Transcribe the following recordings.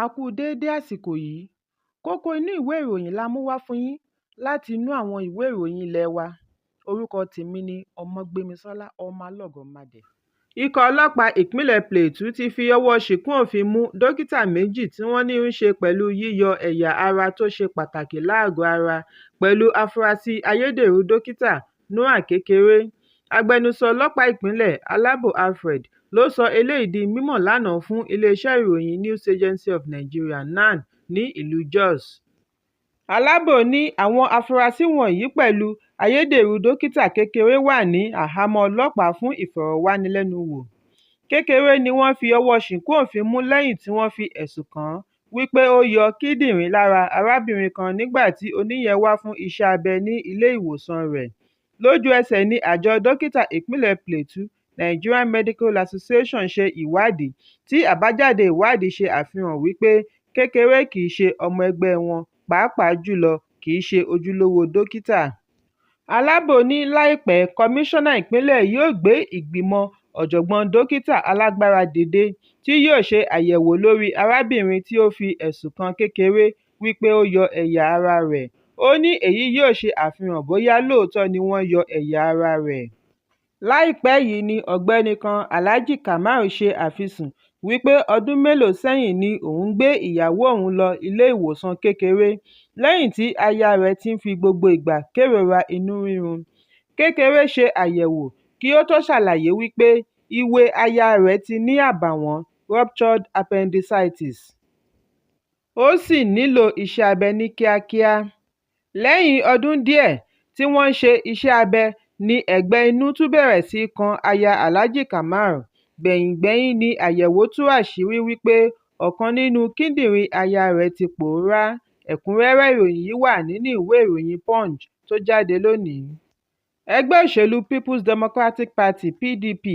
A kú déédé àsìkò yìí. Kókó inú ìwé ìròyìn la mú wá fún yín láti inú àwọn ìwé ìròyìn ilé wa. Orúkọ tèmi ni Ọmọgbémisọ́lá Ọmọlọ́gọ̀mádẹ. Ikọ̀ ọlọ́pàá ìpínlẹ̀ Plateau ti fi ọwọ́ ṣìkún òfin mú dókítà méjì tí wọ́n ní í ṣe pẹ̀lú yíyọ ẹ̀yà ara tó ṣe pàtàkì lágọ̀ọ́ ara pẹ̀lú àfúrásì ayédèrú dókítà Noah Kékeré. Agbẹnusọ ọlọ́pàá ìpínlẹ̀, Alábò Alfred, ló sọ eléyìí di mímọ̀ lánàá fún iléeṣẹ́ ìròyìn News Agency of Nigeria (NAN) ní ìlú Jos. Alábò ní àwọn afurasí wọ̀nyí pẹ̀lú ayédèrú dókítà Kékeré wà ní àhámọ́ ọlọ́pàá fún ìfọ̀rọ̀wánilẹ́nuwò. Kékeré ni wọ́n fi ọwọ́ ṣìkún òfin mú lẹ́yìn tí wọ́n fi ẹ̀sùn kàn án wípé ó yọ kíndìnrín lára arábìnrin kan nígbà tí oníyẹn wá fún iṣẹ́ abẹ ní ilé-ìwòsàn rẹ̀. Lójú-ẹsẹ̀ ni àjọ dókítà ìpínlẹ̀ Plateau, Nigerian Medical Association, ṣe ìwádìí, tí àbájáde ìwádìí ṣe àfihàn wípé Kékeré kì í ṣe ọmọ ẹgbẹ́ wọn pàápàá jùlọ kì í ṣe ojúlówó dókítà. Alábò ní láìpẹ́ Kọmíṣánná ìpínlẹ̀ yóò gbé ìgbìmọ̀ ọ̀jọ̀gbọ́n dókítà alágbára dìde tí yóò ṣe àyẹ̀wò lórí arábìnrin tí ó fi ẹ̀sùn kan Kékeré wípé ó yọ ẹ̀yà ara rẹ̀. Ó ní èyí yóò ṣe àfihàn bóyá lóòótọ́ ni wọ́n yọ ẹ̀yà ara rẹ̀. Láìpẹ́ yìí ni ọ̀gbẹ́ni kan, Alhaji Kamal, ṣe àfisùn wípé ọdún mélòó sẹ́yìn ni òun gbé ìyàwó òun lọ ilé-ìwòsàn Kékeré lẹ́yìn tí aya rẹ̀ ti ń fi gbogbo ìgbà kérora inú rírun. Kékeré ṣe àyẹ̀wò kí ó tó ṣàlàyé wípé ìwé aya rẹ̀ ti ní àbàwọ́n ruptured appendicitis, ó sì nílò iṣẹ́ abẹ ní kíákíá. Lẹ́yìn ọdún díẹ̀ tí wọ́n ṣe iṣẹ́ abẹ ní ẹ̀gbẹ́ inú tún bẹ̀rẹ̀ sí í kan aya Alhaji Kamal. Gbẹ̀yìn-gbẹ́yín ni àyẹ̀wò tú àṣírí wípé ọ̀kan nínú kíndìnrín aya rẹ̀ ti pòórá. Ẹ̀kúnrẹ́rẹ́ ìròyìn yìí wà nínú ìwé ìròyìn Punch tó jáde lónìí. Ẹgbẹ́ òṣèlú People's Democratic Party (PDP)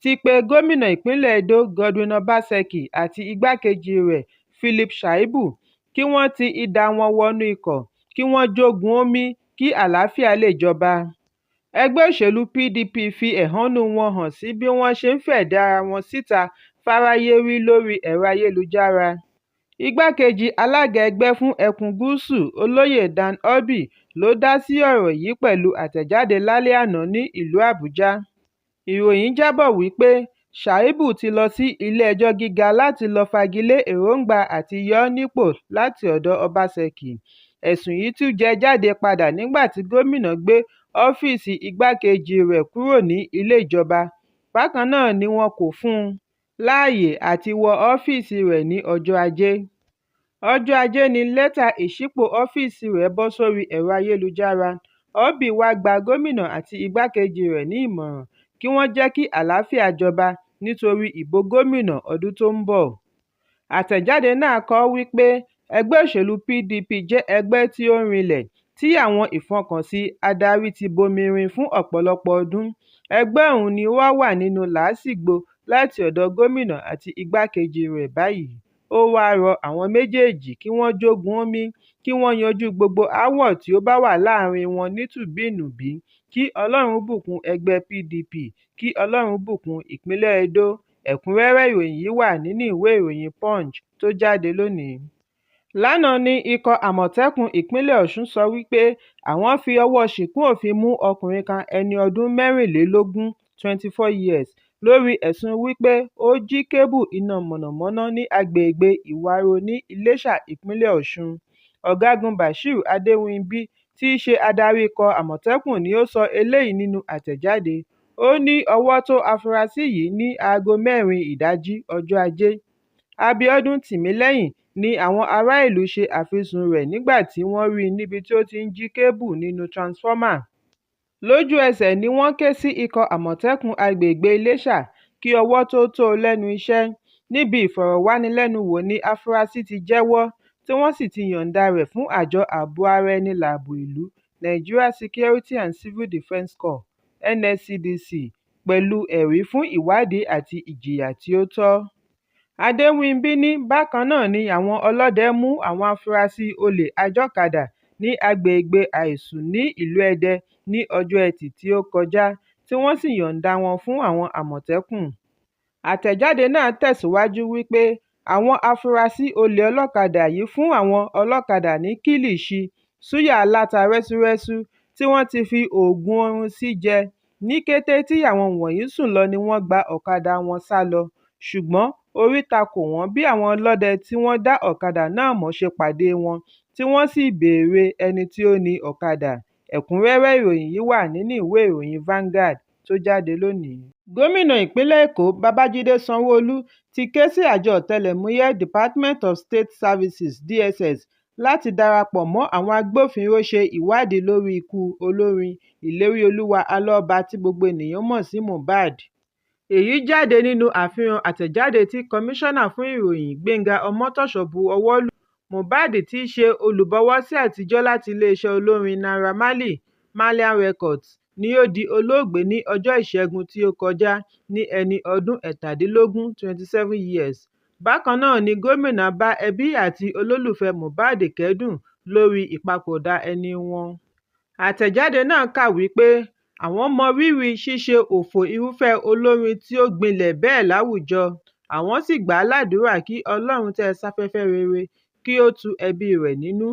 ti pe gómìnà ìpínlẹ̀ Edo Godwin Obaseki àti igbákejì rẹ̀ Philip Shaibu kí wọ́n ti idà wọn wọnú ikọ̀, kí wọ́n jogún ó mì kí àlàáfíà lè jọba. Ẹgbẹ́ òṣèlú PDP fi ẹ̀hónú wọn hàn sí bí wọ́n ṣe ń fẹ̀dí ara wọn síta fáráyé rí lórí ẹ̀rọ ayélujára. Igbákejì alága ẹgbẹ́ fún ẹkùn gúúsù, Olóyè Dan Orbih ló dá sí ọ̀rọ̀ yìí pẹ̀lú àtẹ̀jáde lálẹ́ àná ní ìlú Àbújá. Ìròyìn jábọ̀ wípé Shaibu ti lọ sí ilé-ẹjọ́ gíga láti lọ fagilé èròńgbà àti yọ ọ́ nípò láti ọ̀dọ̀ Obaseki. Ẹ̀sùn yìí tún jẹ jáde padà nígbà tí gómìnà gbé ọ́fíìsì igbákejì rẹ̀ kúrò ní ilé ìjọba. Bákan náà ni wọn kò fún un láàyè àti wọ ọ́fíìsì rẹ̀ ní ọjọ́ Ajé. Ọjọ́ Ajé ni lẹ́tà ìṣípò ọ́fíìsì rẹ̀ bọ́ sórí ẹ̀rọ ayélujára. Orbih wá gba gómìnà àti igbákejì rẹ̀ ní ìmọ̀ràn kí wọ́n jẹ́ kí àlàáfíà jọba nítorí ìbò gómìnà ọdún tó ń bọ̀. Àtẹ̀jáde náà kọ wípé ẹgbẹ́ òṣèlú PDP jẹ́ ẹgbẹ́ tí ó rinlẹ̀, tí àwọn ìfọkànsìn adarí ti bomi rin fún ọ̀pọ̀lọpọ̀ ọdún. Ẹgbẹ́ ọ̀hún ni ó wá wà nínú làásìgbò láti ọ̀dọ̀ gómìnà àti igbákejì rẹ̀ báyìí. Ó wáá rọ àwọn méjèèjì kí wọ́n jogún ó mì kí wọ́n yanjú gbogbo aáwọ̀ tí ó bá wà láàárín wọn nítùbí-ìnùbí, kí Ọlọ́run bùkún ẹgbẹ́ PDP, kí Ọlọ́run bùkún ìpínlẹ̀ Edo. Ẹ̀kúnrẹ́rẹ́ ìròyìn yìí wà nínú ìwé ìròyìn Punch tó jáde lónìí. Lánàá ní ikọ̀ Àmọ̀tẹ́kùn ìpínlẹ̀ Ọ̀ṣun sọ wípé àwọn fi ọwọ́ ṣìkún òfin mú ọkùnrin kan ẹni ọdún mẹ́rìnlélógún (24 years) lórí ẹ̀sùn wípé ó jí kébù iná mọ̀nàmọ́ná ní agbègbè Ìwàrò ní Iléṣà ìpínlẹ̀ Ọ̀ṣun. Ọ̀gágun Bashir Adéwìnbí tí í ṣe adarí ikọ̀ Àmọ̀tẹ́kùn ni ó sọ eléyìí nínú àtẹ̀jáde. Ó ní ọwọ́ tó afurasí yìí ní aago mẹ́rin ìdájí ọjọ́ Ajé. Abiodun Tìmílẹ́yìn ni àwọn ará ìlú ṣe àfisùn rẹ̀ nígbà tí wọ́n rí i níbi tí ó ti ń jí kébù nínú tiransífọ́mà. Lójú-ẹsẹ̀ ni wọ́n ké sí ikọ̀ Àmọ̀tẹ́kùn àgbègbè Iléṣà kí ọwọ́ tóo tó o lẹ́nu iṣẹ́. Níbi ìfọ̀rọ̀wánilẹ́nuwò ní àfúrásì ti jẹ́wọ́, tí wọ́n sì ti yọ̀ǹda rẹ̀ fún àjọ ààbò ara ẹni láàbò ìlú Nigeria Security and Civil Defence Corps (NSCDC) pẹ̀lú ẹ̀rí fún ìwádìí àti ìjìyà tí ó tọ́. Adéwìnbí ní bákan náà ni àwọn ọlọ́dẹ mú àwọn afurasí olè àjọ̀kadà ní agbègbè Àìsù ní ìlú Èdè ní ọjọ́ Etí tí ó kọjá, tí wọ́n sì yọ̀ǹda wọn fún àwọn Àmọ̀tẹ́kùn. Àtẹ̀jáde náà tẹ̀síwájú wípé Àwọn afurasí olè ọlọ́kadà yìí fún àwọn ọlọ́kadà ní kìlìṣí súyà aláta rẹ́súrẹ́sú tí wọ́n ti fi oògùn oorun sí jẹ. Ní kété tí àwọn wọ̀nyí sùn lọ ni wọ́n gba ọ̀kadà wọn sá lọ, ṣùgbọ́n orí ta kò wọ́n bí àwọn ọlọ́dẹ tí wọ́n dá ọ̀kadà náà mọ̀ ṣe pàdé wọn tí wọ́n sì béèrè ẹni tí ó ní ọ̀kadà. Ẹ̀kúnrẹ́rẹ́ ìròyìn yìí wà nínú ìwé ìròyìn Vanguard tó jáde lónìí. Gómìnà ìpínlẹ̀ Èkó Babájídé Sanwó-Olú ti ké sí àjọ ọ̀tẹlẹ̀múyẹ́ Department of State Services (DSS) láti darapọ̀ mọ́ àwọn agbófinró ṣe ìwádìí lórí ikú olórin Ìléríolúwà Alọ́ba tí gbogbo ènìyàn mọ̀ sí Mohbad. Èyí jáde nínú àfihàn àtẹ̀jáde tí Kọmíṣánná fún Ìròyìn Gbénga Ọmọ́tọ́ṣọ̀ bu ọwọ́ lù. Mohbad tí í ṣe olùbọwọ́sí àtijọ́ láti iléeṣẹ́ olórin Naira Marley, Marlian Records, ni ó di olóògbé ní ọjọ́ Ìṣẹ́gun tí ó kọjá ní ẹni ọdún 37 27 years. Bákan náà ni gómìnà bá ẹbí àti olólùfẹ́ẹ Mohbad kẹ́dùn lórí ìpapòdà ẹni wọn. Àtẹ̀jáde náà kà wípé àwọn mọ rírì ṣíṣe òfò irúfẹ́ olórin tí ó gbilẹ̀ bẹ́ẹ̀ láwùjọ, àwọn sì gbà á ládùúrà kí Ọlọ́run tẹ́ ẹ sáfẹ́fẹ́ rere kí ó tu ẹbí rẹ̀ nínú.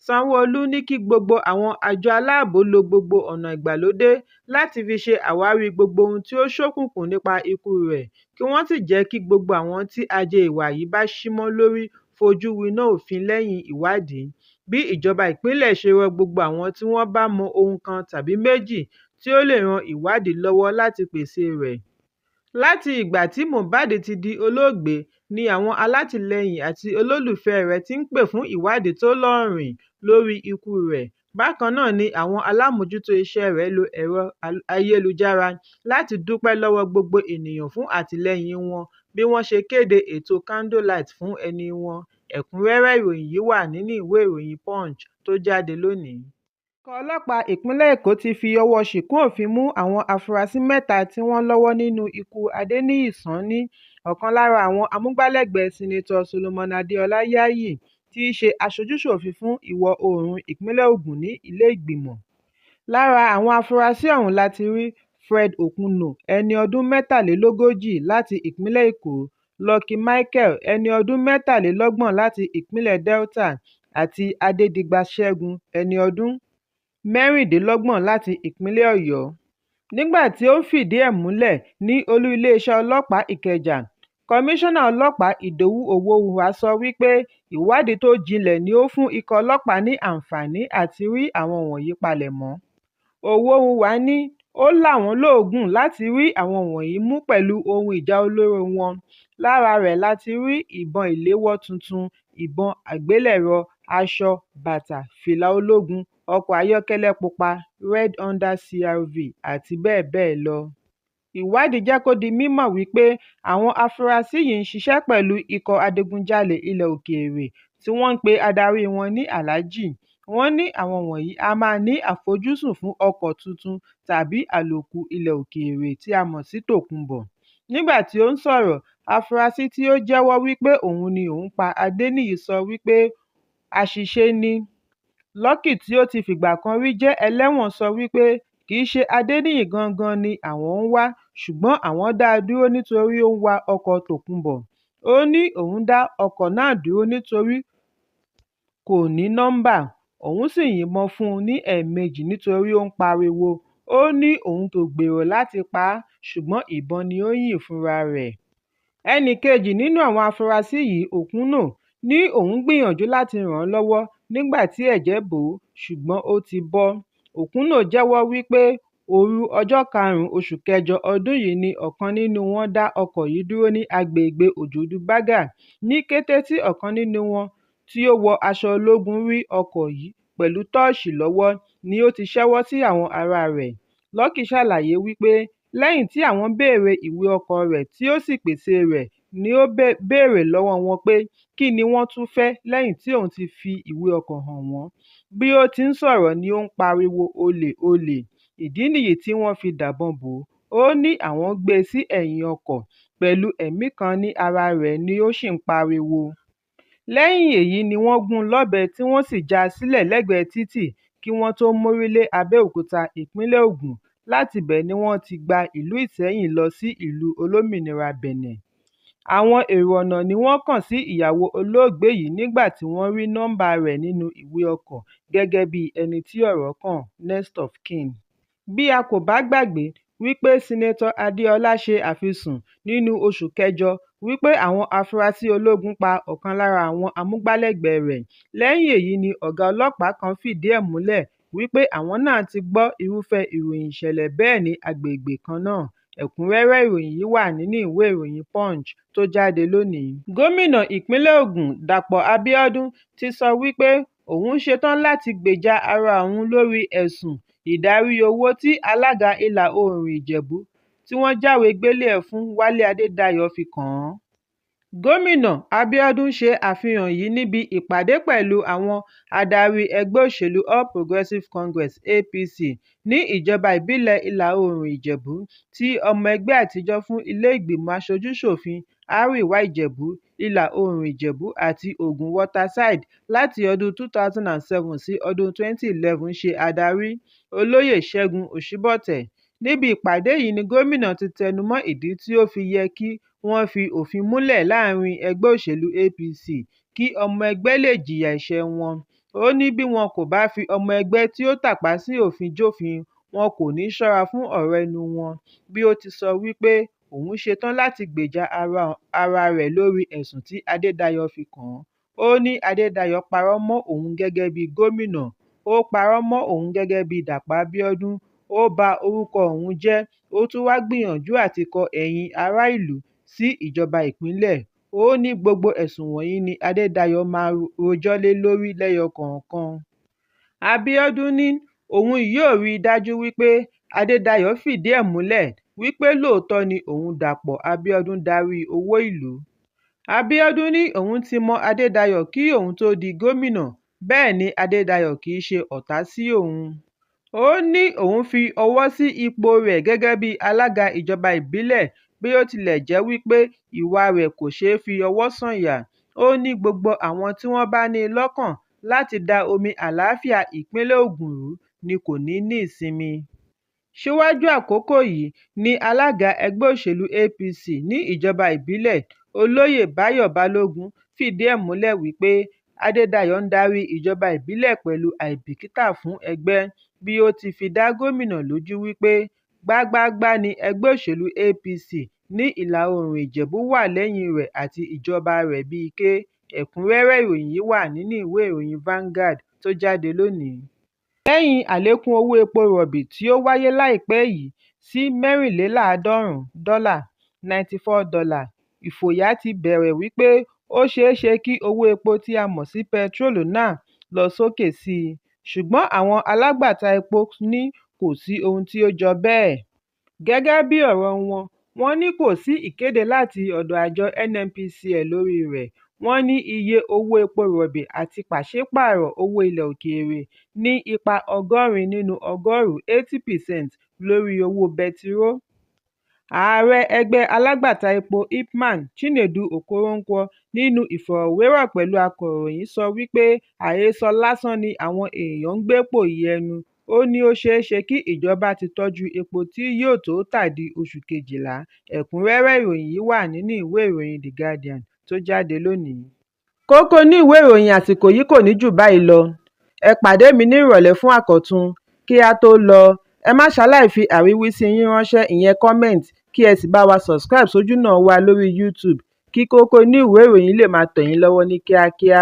Sanwó-Olú ní kí gbogbo àwọn àjọ aláàbò lo gbogbo ọ̀nà ìgbàlódé láti fi ṣe àwárí gbogbo ohun tí ó ṣókùnkùn nípa ikú rẹ̀ kí wọ́n sì jẹ́ kí gbogbo àwọn tí ajé ìwà yìí bá ṣí mọ́ lórí fojú winá òfin lẹ́yìn ìwádìí. Bí ìjọba ìpínlẹ̀ ṣe rọ gbogbo àwọn tí wọ́n bá mọ ohun kan tàbí méjì tí ó lè ran ìwádìí lọ́wọ́ láti pèsèe rẹ̀. Láti ìgbà tí Mohbad ti di olóògbé ni àwọn alátìlẹyìn àti olólùfẹ́ẹ rẹ̀ ti ń pè fún ìwádìí tó lóòrìn lórí ikú rẹ̀. Bákan náà ni àwọn alámòjútó iṣẹ́ rẹ̀ lo ẹ̀rọ ayélujára láti dúpẹ́ lọ́wọ́ gbogbo ènìyàn fún àtìlẹ́yìn wọn bí wọ́n ṣe kéde ètò Candle Light fún ẹni wọn. Ẹ̀kúnrẹ́rẹ́ ìròyìn yìí wà nínú ìwé ìròyìn Punch tó jáde lónìí. Ikọ̀ ọlọ́pàá ìpínlẹ̀ Èkó ti fi ọwọ́ ṣìkún òfin mú àwọn afurasí mẹ́ta tí wọ́n lọ́wọ́ nínú ikú Adéníyì Sanni, ọ̀kan lára àwọn amúgbálẹ́gbẹ̀ẹ́ Seneto Solomon Adéọlá Yáyì tí í ṣe aṣojú-ṣòfin fún Ìwọ̀-oòrùn ìpínlẹ̀ Ògùn ní ilé-ìgbìmọ̀. Lára àwọn afurasí ọ̀hún la ti rí Fred Okuno, ẹni ọdún 43 láti ìpínlẹ̀ Èkó, Lucky Michael, ẹni ọdún 33 láti ìpínlẹ̀ Delta àti Adédìgbà Ṣẹ́gun, ẹni ọdún 26 láti ìpínlẹ̀ Ọ̀yọ́. Nígbà tí ó ń fìdí ẹ̀ múlẹ̀ ní olú iléeṣẹ́ ọlọ́pàá Ìkẹjà, Kọmíṣánná Ọlọ́pàá Ìdòwú Òwòhùnwá sọ wípé ìwádìí tó jinlẹ̀ ni ó fún ikọ̀ ọlọ́pàá ní àǹfààní àti rí àwọn wọ̀nyí palẹ̀mọ́. Òwòhùnwá ní ó là wọ́n lóògùn láti rí àwọn wọ̀nyí mú pẹ̀lú ohun ìjà olóró wọn. Lára rẹ̀ la ti rí ìbọn ìléwọ́ tuntun, ìbọn àgbélẹ̀rọ, aṣọ, bàtà, fìlà ológun, ọkọ̀ ayọ́kẹ́lẹ́ pupa Red Honda CR-V àti bẹ́ẹ̀ bẹ́ẹ̀ lọ. Ìwádìí jẹ́ kó di mímọ̀ wípé àwọn afurasí yìí ń ṣiṣẹ́ pẹ̀lú ikọ̀ adigunjalè ilẹ̀ òkèèrè tí wọ́n ń pe adarí wọn ní Alhaji. Wọ́n ní àwọn wọ̀nyí a máa ní àfojúsùn fún ọkọ̀ tuntun tàbí àlòkù ilẹ̀ òkèèrè tí a mọ̀ sí tòkunbọ̀. Nígbà tí ó ń sọ̀rọ̀, afurasí tí ó jẹ́wọ́ wípé òun ni òun pa Adéníyì sọ wípé àṣìṣe ni. Lucky tí ó ti fìgbà kan rí jẹ́ ẹlẹ́wọ̀n sọ wípé kì í ṣe Adéníyì gangan ni àwọn ń wá ṣùgbọ́n àwọn dá a dúró nítorí ó ń wa ọkọ̀ọ tòkunbọ̀. Ó ní òun dá ọkọ̀ náà dúró nítorí kò ní nọ́ḿbà, òun sì yìnbọn fún un ní ẹ̀ẹ̀mejì nítorí ó ń pariwo. Ó ní òun kò gbèrò láti pa á ṣùgbọ́n ìbọn ni ó yìn fúnra rẹ̀. Ẹnì kejì nínú àwọn afurasí yìí, Okuno, ní òun gbìyànjú láti ràn án lọ́wọ́ nígbà tí ẹ̀jẹ̀ bò ó ṣùgbọ́n ó ti bọ́. Okuno jẹ́wọ́ wípé òru ọjọ́ 5 oṣù kẹjọ ọdún yìí ni ọ̀kan nínú wọn dá ọkọ̀ yìí dúró ní agbègbè Òjòdú Berger ní kété tí ọ̀kan nínú wọn tí ó wọ aṣọ ológun rí ọkọ̀ yìí pẹ̀lú tọ́ọ̀ṣì lọ́wọ́ ni ó ti ṣẹ́wọ́ sí àwọn aráa rẹ̀. Lucky ṣàlàyé wípé lẹ́yìn tí àwọn béèrè ìwé ọkọ̀ọ rẹ̀ tí ó sì pèsèe rẹ̀ ni ó béèrè lọ́wọ́ wọn pé kí ni wọ́n tún fẹ́ lẹ́yìn tí òun ti fi ìwé ọkọ̀ hàn wọ́n. Bí ó ti ń sọ̀rọ̀ ni ó ń pariwo "olè olè", ìdí nìyí tí wọ́n fi dábọn bò ó. Ó ní àwọn gbé e sí ẹ̀yìn ọkọ̀ pẹ̀lú ẹ̀mí kan ní ara rẹ̀ ni ó sì ń pariwo. Lẹ́yìn èyí ni wọ́n gún un lọ́bẹ tí wọ́n sì já a sílẹ̀ lẹ́gbẹ̀ẹ́ títì kí wọ́n tóó mórí lé Abẹ́òkúta, ìpínlẹ̀ Ògùn. Látibẹ̀ ni wọ́n ti gba ìlú Ìsẹ́yìn lọ sí Ìlú Olómìnira Bẹ̀nẹ̀. Àwọn èrò ọ̀nà ni wọ́n kàn sí ìyàwó olóògbé yìí nígbà tí wọ́n rí nọ́ńbà rẹ̀ nínú ìwé ọkọ̀ gẹ́gẹ́ bíi ẹni tí ọ̀rọ̀ kàn (next of kin). Bí a kò bá gbàgbé wípé Senator Adéọlá ṣe àfisùn nínú oṣù kẹjọ wípé àwọn afurasí ológun pa ọ̀kan lára àwọn amúgbálẹ́gbẹ̀ẹ́ rẹ̀. Lẹ́yìn èyí ni ọ̀gá ọlọ́pàá kan fìdí ẹ̀ múlẹ̀ wípé àwọn náà ti gbọ́ irúfẹ́ ìròyìn ìṣẹ̀lẹ̀ bẹ́ẹ̀ ní agbègbè kan náà. Ẹ̀kúnrẹ́rẹ́ ìròyìn yìí wà nínú ìwé ìròyìn Punch tó jáde lónìí. Gómìnà ìpínlẹ̀ Ògùn Dàpọ̀ Abíọ́dún ti sọ wípé òun ṣetán láti gbèjà ara òun lórí ẹ̀sùn ìdarí owó tí alága Ìlà-Oòrùn Ìjẹ̀bú tí wọ́n jáwèé gbélé ẹ̀ fún Wálé Adédayọ̀ fi kàn án. Gómìnà Abíọ́dún ṣe àfihàn yìí níbi ìpàdé pẹ̀lú àwọn adarí ẹgbẹ́ òṣèlú All Progressive Congress (APC) ní ìjọba ìbílẹ̀ Ìlà-Oòrùn Ìjẹ̀bú tí ọmọ ẹgbẹ́ àtijọ́ fún ilé ìgbìmọ̀ aṣojú-ṣòfin Àríwá Ìjẹ̀bú, Ìlà-Oòrùn Ìjẹ̀bú àti Ògùn Waterside láti ọdún 2007 sí ọdún 2011 ṣe adarí, Olóyè Ṣẹ́gun Òṣíbọ̀tẹ̀. Níbi ìpàdé yìí ni gómìnà ti tẹnumọ́ ìdí tí ó fi yẹ kí wọ́n fi òfin múlẹ̀ láàárín ẹgbẹ́ òṣèlú APC kí ọmọ ẹgbẹ́ lè jìyà ẹ̀ṣẹ̀ wọn. Ó ní bí wọn kò bá fi ọmọ ẹgbẹ́ tí ó tàpá sí òfin jófin, wọn kò ní ṣọ́ra fún ọ̀rọ̀ ẹnu wọn, bí ó ti sọ wípé òun ṣetán láti gbèjà ara rẹ̀ lórí ẹ̀sùn tí Adédayọ̀ fi kàn án. Ó ní Adédayọ̀ parọ́ mọ́ òun gẹ́gẹ́ bíi gómìnà, ó parọ́ mọ́ òun gẹ́gẹ́ bíi Dàpọ̀ Abíọ́dún, ó ba orúkọ òun jẹ́, ó tún wáá gbìyànjú àti kọ ẹ̀yìn ará ìlú sí ìjọba ìpínlẹ̀. Ó ní gbogbo ẹ̀sùn wọ̀nyí ni Adédayọ̀ máa rojọ́ lé lórí lẹ́yọ kọ̀ọ̀kan. Abíọ́dún ní òun yóò rí i dájú wípé Adédayọ̀ fìdí ẹ̀ múlẹ̀ wípé lóòótọ́ ni òun Dàpọ̀ Abíọ́dún darí owó ìlú. Abíọ́dún ní òun ti mọ Adédayọ̀ kí òun tóó di gómìnà, bẹ́ẹ̀ ni Adédayọ̀ kì í ṣe ọ̀tá sí òun. Ó ní òun fi ọwọ́ sí ipò rẹ̀ gẹ́gẹ́ bíi alága ìjọba ìbílẹ̀ bí ó tilẹ̀ jẹ́ wípé ìwà rẹ̀ kò ṣeé fi ọwọ́ sọ̀yà. Ó ní gbogbo àwọn tí wọ́n bá ní i lọ́kàn láti da omi àlàáfíà ìpínlẹ̀ Ògùn rú ni kò ní í nísinmi. Síwájú àkókò yìí ni alága ẹgbẹ́ òṣèlú APC ní ìjọba ìbílẹ̀, Olóyè Báyọ̀ Balógun fìdí ẹ̀ múlẹ̀ wípé Adédayọ̀ ń darí ìjọba ìbílẹ̀ pẹ̀lú àìbìkítà fún ẹgbẹ́, bí ó ti fi dá gómìnà lójú wípé gbágbáágbá ni ẹgbẹ́ òṣèlú APC ní Ìlà-Oòrùn Ìjẹ̀bú wà lẹ́yìn rẹ̀ àti ìjọba rẹ̀ bíi ike. Ẹ̀kúnrẹ́rẹ́ ìròyìn yìí wà nínú ìwé ìròyìn Vanguard tó jáde lónìí. Lẹ́yìn àlékún owó epo rọ̀bì tí ó wáyé láìpẹ́ yìí sí $94, $94, ìfòyà ti bẹ̀rẹ̀ wípé ó ṣeé ṣe kí owó epo tí a mọ̀ sí pẹtirólù náà lọ sókè sí i. Ṣùgbọ́n àwọn alágbàtà epo ní kò sí ohun tí ó jọ bẹ́ẹ̀. Gẹ́gẹ́ bí ọ̀rọ̀ọ wọn, wọ́n ní kò sí ìkéde láti ọ̀dọ̀ àjọ NNPCL lóríi rẹ̀. Wọ́n ní iye owó epo rọ̀bì àti pàṣípààrọ̀ owó ilẹ̀ òkèèrè ní ipa 80 nínú ọgọ́rùn-ún (80%) lórí owó bẹtiró. Ààrẹ ẹgbẹ́ alágbàtà epo IPMAN, Chinedu Okoronkwo, nínú ìfọ̀rọ̀wérọ̀ pẹ̀lú akọ̀ròyìn sọ wípé àhesọ lásán ni àwọn èèyàn ń gbé pòòyì ẹnu. Ó ní ó ṣeé ṣe kí ìjọba ti tọ́jú epo tí yóò tó tà di oṣù kejìlá. Ẹ̀kúnrẹ́rẹ́ ìròyìn yìí wà nínú ìwé ìròyìn The Guardian tó jáde lónìí. Kókó inú ìwé ìròyìn àsìkò yìí kò ní jù báyìí lọ. Ẹ pàdé mi ní ìrọ̀lẹ́ fún àkọ́tún. Kí á tó lọ, ẹ má ṣaláì fi àríwísí yín ránṣẹ́ ìyẹn comment kí ẹ sì bá wa subscribe sójúnà wa lórí YouTube kí kókó inú ìwé ìròyìn lè máa tẹ̀ yín lọ́wọ́ ní kíákíá.